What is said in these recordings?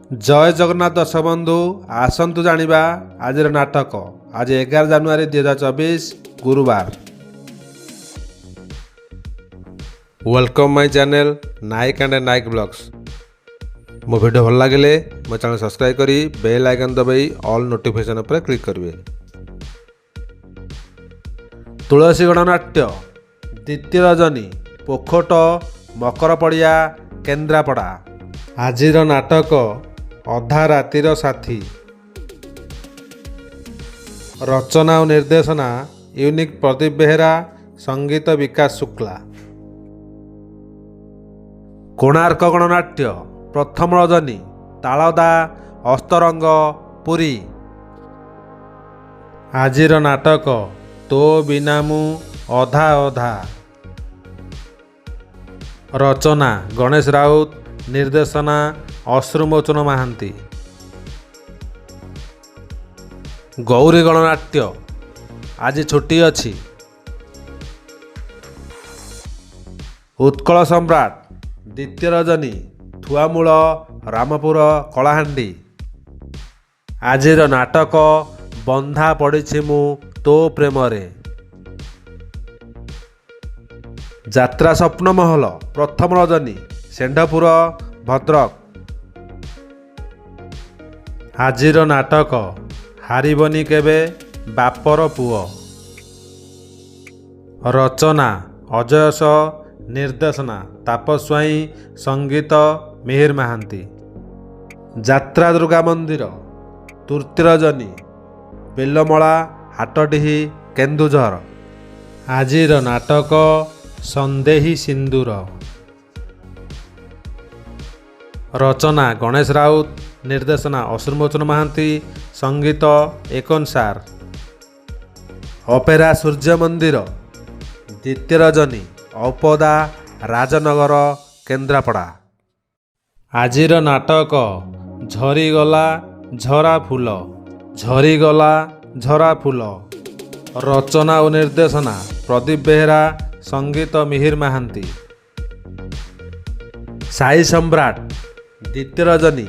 ଜୟ ଜଗନ୍ନାଥ ଦର୍ଶକ ବନ୍ଧୁ, ଆସନ୍ତୁ ଜାଣିବା ଆଜିର ନାଟକ। ଆଜି 11 ଜାନୁଆରୀ 2024, ଗୁରୁବାର। Welcome my channel Nayak and Nayak Vlogs. ମୋ ଭିଡ଼ିଓ ଭଲ ଲାଗିଲେ ମୋ ଚ୍ୟାନେଲ୍ ସବସ୍କ୍ରାଇବ୍ କରି ବେଲ୍ ଆଇକନ୍ ଦବାଇ ଅଲ୍ ନୋଟିଫିକେସନ୍ ଉପରେ କ୍ଲିକ୍ କରିବେ। ତୁଳସୀ ଗଣନାଟ୍ୟ, ଦ୍ୱିତୀୟ ରଜନୀ, ପୋଖଟ, ମକରପଡ଼ିଆ, କେନ୍ଦ୍ରାପଡ଼ା। ଆଜିର ନାଟକ ଅଧା ରାତିର ସାଥୀ। ରଚନା ଓ ନିର୍ଦ୍ଦେଶନା ୟୁନିକ୍ ପ୍ରଦୀପ ବେହେରା, ସଙ୍ଗୀତ ବିକାଶ ଶୁକ୍ଲା। କୋଣାର୍କ ଗଣନାଟ୍ୟ, ପ୍ରଥମ ରଜନୀ, ତାଳଦା, ଅସ୍ତରଙ୍ଗ, ପୁରୀ। ଆଜିର ନାଟକ ତୋ ବିନା ମୁଁ ଅଧା ଅଧା। ରଚନା ଗଣେଶ ରାଉତ, ନିର୍ଦ୍ଦେଶନା ଅଶ୍ରୁମୋଚନ ମହାନ୍ତି। ଗୌରୀ ଗଣନାଟ୍ୟ, ଆଜି ଛୁଟି ଅଛି। ଉତ୍କଳ ସମ୍ରାଟ, ଦ୍ୱିତୀୟ ରଜନୀ, ଥୁଆମୂଳ, ରାମପୁର, କଳାହାଣ୍ଡି। ଆଜିର ନାଟକ ବନ୍ଧା ପଡ଼ିଛି ମୁଁ ତୋ ପ୍ରେମରେ। ଯାତ୍ରା ସ୍ୱପ୍ନମହଲ, ପ୍ରଥମ ରଜନୀ, ଷେଣ୍ଢପୁର, ଭଦ୍ରକ। ଆଜିର ନାଟକ ହାରିବନି କେବେ ବାପର ପୁଅ। ରଚନା ଅଜୟ ସ, ନିର୍ଦ୍ଦେଶନା ତାପସ ସ୍ୱାଇଁ, ସଙ୍ଗୀତ ମିହିର ମହାନ୍ତି। ଯାତ୍ରା ଦୁର୍ଗା ମନ୍ଦିର, ତୃତୀୟ ରଜନୀ, ବେଲମଳା, ହାଟଡିହି, କେନ୍ଦୁଝର। ଆଜିର ନାଟକ ସନ୍ଦେହୀ ସିନ୍ଦୁର। ରଚନା ଗଣେଶ ରାଉତ, ନିର୍ଦ୍ଦେଶନା ଅଶ୍ରୁମୋଚନ ମହାନ୍ତି, ସଙ୍ଗୀତ ଏକନ ସାର୍। ଅପେରା ସୂର୍ଯ୍ୟ ମନ୍ଦିର, ଦ୍ୱିତୀୟ ରଜନୀ, ଔପଦା, ରାଜନଗର, କେନ୍ଦ୍ରାପଡ଼ା। ଆଜିର ନାଟକ ଝରିଗଲା ଝରା ଫୁଲ। ଝରିଗଲା ଝରା ଫୁଲ। ରଚନା ଓ ନିର୍ଦ୍ଦେଶନା ପ୍ରଦୀପ ବେହେରା, ସଙ୍ଗୀତ ମିହିର ମହାନ୍ତି। ସାଇ ସମ୍ରାଟ, ଦ୍ୱିତୀୟ ରଜନୀ,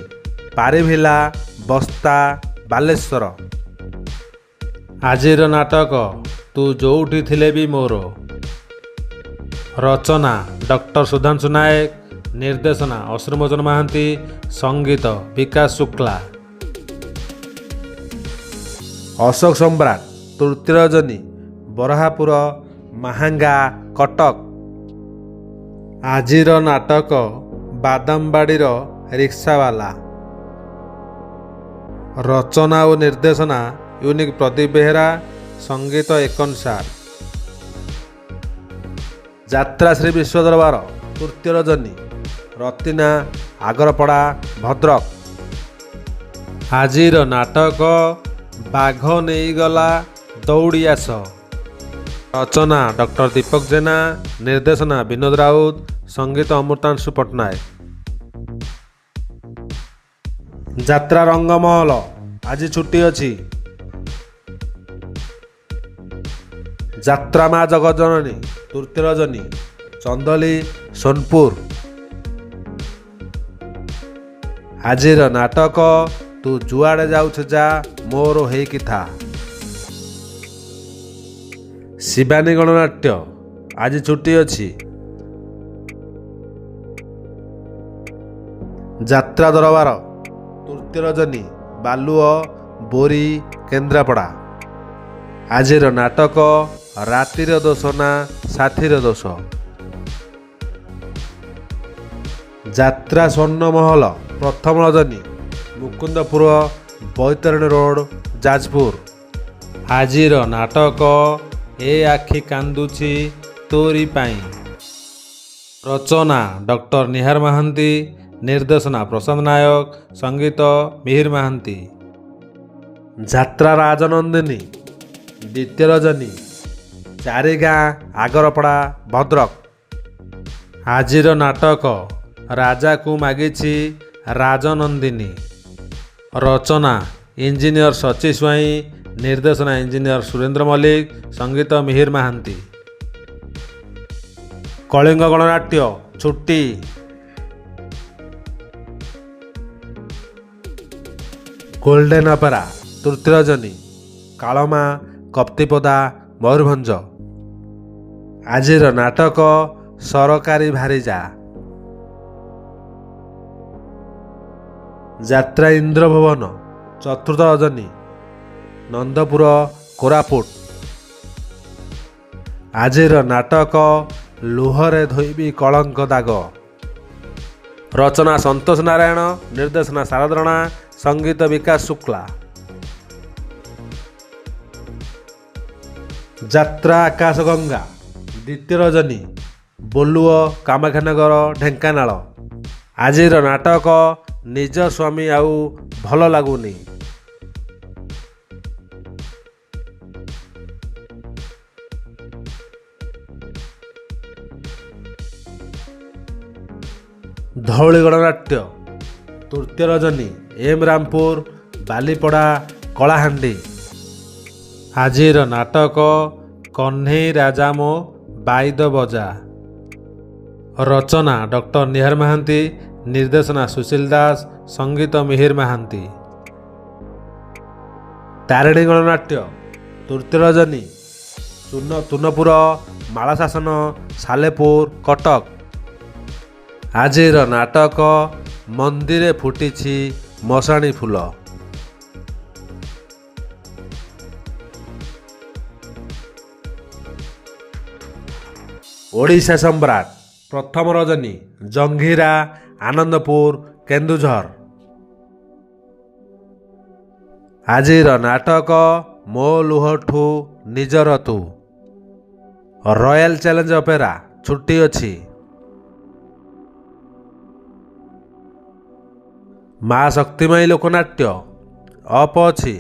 ପାରିଭିଲା, ବସ୍ତା, ବାଲେଶ୍ୱର। ଆଜିର ନାଟକ ତୁ ଯୋଉଠି ଥିଲେ ବି ମୋର। ରଚନା ଡକ୍ଟର ସୁଧାଂଶୁ ନାୟକ, ନିର୍ଦ୍ଦେଶନା ଅଶ୍ରୁମୋଚନ ମହାନ୍ତି, ସଙ୍ଗୀତ ବିକାଶ ଶୁକ୍ଲା। ଅଶୋକ ସମ୍ରାଟ, ତୃତୀୟ ରଜନୀ, ବରହାପୁର, ମାହାଙ୍ଗା, କଟକ। ଆଜିର ନାଟକ ବାଦାମବାଡ଼ିର ରିକ୍ସାବାଲା। ରଚନା ଓ ନିର୍ଦ୍ଦେଶନା ୟୁନିକ୍ ପ୍ରଦୀପ ବେହେରା, ସଙ୍ଗୀତ ଏକନ ସାର୍। ଯାତ୍ରା ଶ୍ରୀ ବିଶ୍ୱ ଦରବାର, ତୃତୀୟ ରଜନୀ, ରତିନା, ଆଗରପଡ଼ା, ଭଦ୍ରକ। ଆଜିର ନାଟକ ବାଘ ନେଇଗଲା ଦୌଡ଼ି ଆସ। ରଚନା ଡକ୍ଟର ଦୀପକ ଜେନା, ନିର୍ଦ୍ଦେଶନା ବିନୋଦ ରାଉତ, ସଙ୍ଗୀତ ଅମୃତାଂଶୁ ପଟ୍ଟନାୟକ। ଯାତ୍ରା ରଙ୍ଗମହଲ, ଆଜି ଛୁଟି ଅଛି। ଯାତ୍ରା ମା ଜଗତଜନନୀ, ତୃତୀୟ ରଜନୀ, ଚନ୍ଦଲି, ସୋନପୁର। ଆଜିର ନାଟକ ତୁ ଯୁଆଡ଼େ ଯାଉଛୁ ଯା, ମୋର ହେଇକି ଥା। ଶିବାନୀ ଗଣନାଟ୍ୟ, ଆଜି ଛୁଟି ଅଛି। ଯାତ୍ରା ଦରବାର, ତୃତୀୟ ରଜନୀ, ବାଲୁଅ, ବୋରି, କେନ୍ଦ୍ରାପଡ଼ା। ଆଜିର ନାଟକ ରାତିର ଦୋଷ ନା ସାଥିର ଦୋଷ। ଯାତ୍ରା ସ୍ୱର୍ଣ୍ଣମହଲ, ପ୍ରଥମ ରଜନୀ, ମୁକୁନ୍ଦପୁର, ବୈତରଣୀ ରୋଡ଼, ଯାଜପୁର। ଆଜିର ନାଟକ ଏ ଆଖି କାନ୍ଦୁଛି ତୋରି ପାଇଁ। ରଚନା ଡକ୍ଟର ନିହାର ମହାନ୍ତି, ନିର୍ଦ୍ଦେଶନା ପ୍ରଶାନ୍ତ ନାୟକ, ସଙ୍ଗୀତ ମିହିର ମହାନ୍ତି। ଯାତ୍ରା ରାଜନନ୍ଦିନୀ, ଦ୍ୱିତୀୟ ରଜନୀ, ଚାରିଗାଁ, ଆଗରପଡ଼ା, ଭଦ୍ରକ। ଆଜିର ନାଟକ ରାଜାକୁ ମାଗିଛି ରାଜନନ୍ଦିନୀ। ରଚନା ଇଞ୍ଜିନିୟର ସଚି ସ୍ୱାଇଁ, ନିର୍ଦ୍ଦେଶନା ଇଞ୍ଜିନିୟର ସୁରେନ୍ଦ୍ର ମଲ୍ଲିକ, ସଙ୍ଗୀତ ମିହିର ମହାନ୍ତି। କଳିଙ୍ଗ ଗଣନାଟ୍ୟ, ଛୁଟି। ଗୋଲ୍ଡେନ୍ ଅପେରା ତୃତୀୟ ରଜନୀ, କାଳମା, କପ୍ତିପଦା, ମୟୂରଭଞ୍ଜ। ଆଜିର ନାଟକ ସରକାରୀ ଭାରିଜା। ଯାତ୍ରା ଇନ୍ଦ୍ରଭୁବନ ଚତୁର୍ଥ ରଜନୀ, ନନ୍ଦପୁର, କୋରାପୁଟ। ଆଜିର ନାଟକ ଲୁହରେ ଧୋଇବି କଳଙ୍କ ଦାଗ। ରଚନା ସନ୍ତୋଷ ନାରାୟଣ, ନିର୍ଦ୍ଦେଶନା ଶାରଦ ରଣା, ସଙ୍ଗୀତ ବିକାଶ ଶୁକ୍ଲା। ଯାତ୍ରା ଆକାଶଗଙ୍ଗା ଦ୍ୱିତୀୟ ରଜନୀ, ବୋଲୁଅ, କାମାକ୍ଷାନଗର, ଢେଙ୍କାନାଳ। ଆଜିର ନାଟକ ନିଜ ସ୍ୱାମୀ ଆଉ ଭଲ ଲାଗୁନି। ଧଉଳି ଗଣନାଟ୍ୟ ତୃତୀୟ ରଜନୀ, ଏମ୍ ରାମପୁର, ବାଲିପଡ଼ା, କଳାହାଣ୍ଡି। ଆଜିର ନାଟକ କହ୍ନେଇ ରାଜା ମୋ ବାଇଦ ବଜା। ରଚନା ଡକ୍ଟର ନିହାର ମହାନ୍ତି, ନିର୍ଦ୍ଦେଶନା ସୁଶୀଲ ଦାସ, ସଙ୍ଗୀତ ମିହିର ମହାନ୍ତି। ତାରିଣୀ ଗଣନାଟ୍ୟ ତୃତୀୟ ରଜନୀ, ତୁନପୁର, ମାଳଶାସନ, ସାଲେପୁର, କଟକ। ଆଜିର ନାଟକ ମନ୍ଦିରେ ଫୁଟିଛି ମଶାଣି ଫୁଲ। ଓଡ଼ିଶା ସମ୍ରାଟ ପ୍ରଥମ ରଜନୀ, ଜଙ୍ଘିରା, ଆନନ୍ଦପୁର, କେନ୍ଦୁଝର। ଆଜିର ନାଟକ ମୋ ଲୁହଠୁ ନିଜର ତୁ। ରୟାଲ ଚ୍ୟାଲେଞ୍ଜ ଅପେରା ଛୁଟି ଅଛି। ମା ଶକ୍ତିମୟୀ ଲୋକନାଟ୍ୟ ଅପ୍ ଅଛି।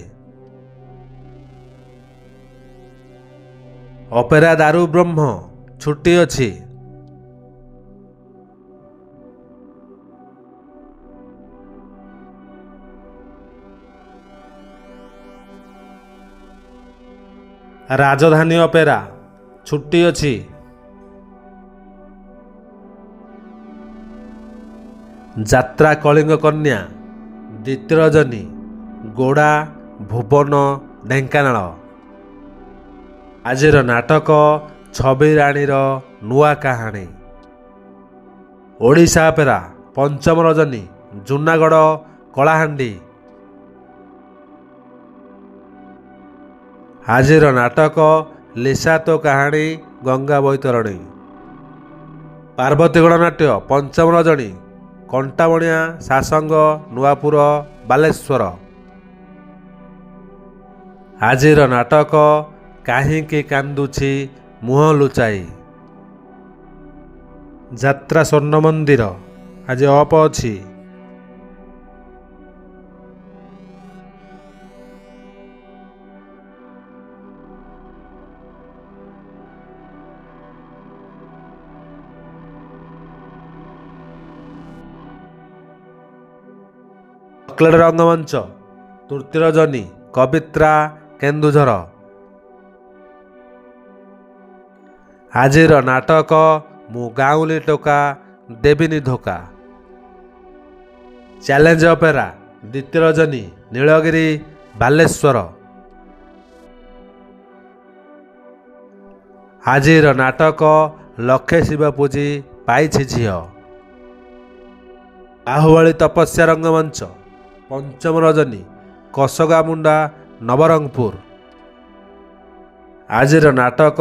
ଅପେରା ଦାରୁ ବ୍ରହ୍ମ ଛୁଟି ଅଛି। ରାଜଧାନୀ ଅପେରା ଛୁଟି ଅଛି। ଯାତ୍ରା କଳିଙ୍ଗ କନ୍ୟା ଦ୍ୱିତୀୟ ରଜନୀ, ଗୋଡ଼ା, ଭୁବନ, ଢେଙ୍କାନାଳ। ଆଜିର ନାଟକ ଛବି ରାଣୀର ନୂଆ କାହାଣୀ। ଓଡ଼ିଶା ଅପେରା ପଞ୍ଚମ ରଜନୀ, ଜୁନାଗଡ଼, କଳାହାଣ୍ଡି। ଆଜିର ନାଟକ ଲିସା ତୋ କାହାଣୀ ଗଙ୍ଗା ବୈତରଣୀ। ପାର୍ବତୀ ଗଣନାଟ୍ୟ ପଞ୍ଚମ ରଜନୀ, କଣ୍ଟାବଣିଆ, ଶାସଙ୍ଗ, ନୂଆପୁର, ବାଲେଶ୍ୱର। ଆଜିର ନାଟକ କାହିଁକି କାନ୍ଦୁଛି ମୁହଁ ଲୁଚାଇ। ଯାତ୍ରା ସ୍ୱର୍ଣ୍ଣ ମନ୍ଦିର ଆଜି ଅପ୍ ଅଛି। ଚକୋଲେଟ୍ ରଙ୍ଗମଞ୍ଚ ତୃତୀୟ ରଜନୀ, କବିତ୍ରା, କେନ୍ଦୁଝର। ଆଜିର ନାଟକ ମୁଁ ଗାଉଁଲି ଟୋକା ଦେବିନି ଧୋକା। ଚ୍ୟାଲେଞ୍ଜ ଅପେରା ଦ୍ୱିତୀୟ ରଜନୀ, ନୀଳଗିରି, ବାଲେଶ୍ୱର। ଆଜିର ନାଟକ ଲକ୍ଷେ ଶିବ ପୂଜି ପାଇଛି ଝିଅ। ବାହୁବଳୀ ତପସ୍ୟା ରଙ୍ଗମଞ୍ଚ ପଞ୍ଚମ ରଜନୀ, କସଗାମୁଣ୍ଡା, ନବରଙ୍ଗପୁର। ଆଜିର ନାଟକ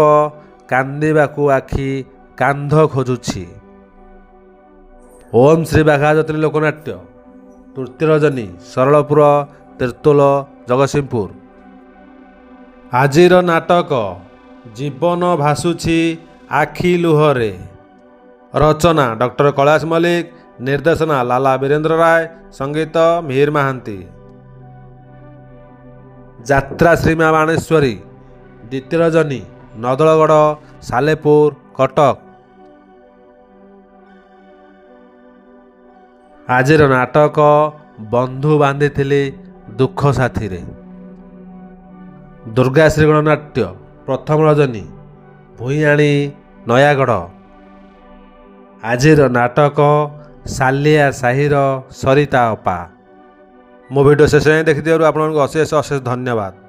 କାନ୍ଦିବାକୁ ଆଖି କାନ୍ଧ ଖୋଜୁଛି। ଓମ୍ ଶ୍ରୀ ବାଘାଯତୀନ ଲୋକନାଟ୍ୟ ତୃତୀୟ ରଜନୀ, ସରଳପୁର, ତିର୍ତ୍ତୋଲ, ଜଗତସିଂହପୁର। ଆଜିର ନାଟକ ଜୀବନ ଭାସୁଛି ଆଖି ଲୁହରେ। ରଚନା ଡକ୍ଟର କୈଳାସ ମଲ୍ଲିକ, ନିର୍ଦ୍ଦେଶନା ଲାଲା ବୀରେନ୍ଦ୍ର ରାୟ, ସଙ୍ଗୀତ ମିହିର ମହାନ୍ତି। ଯାତ୍ରା ଶ୍ରୀମା ବାଣେଶ୍ୱରୀ ଦ୍ୱିତୀୟ ରଜନୀ, ନଦଳଗଡ଼, ସାଲେପୁର, କଟକ। ଆଜିର ନାଟକ ବନ୍ଧୁ ବାନ୍ଧିଥିଲି ଦୁଃଖ ସାଥିରେ। ଦୁର୍ଗାଶ୍ରୀ ଗଣନାଟ୍ୟ ପ୍ରଥମ ରଜନୀ, ଭୂଇଁଆଣି, ନୟାଗଡ଼। ଆଜିର ନାଟକ ସାଲିଆ ସାହିର ସରିତା ଅପା। ମୋ ଭିଡ଼ିଓ ଶେଷ ଯାଏଁ ଦେଖିଥିବାରୁ ଆପଣଙ୍କୁ ଅଶେଷ ଅଶେଷ ଧନ୍ୟବାଦ।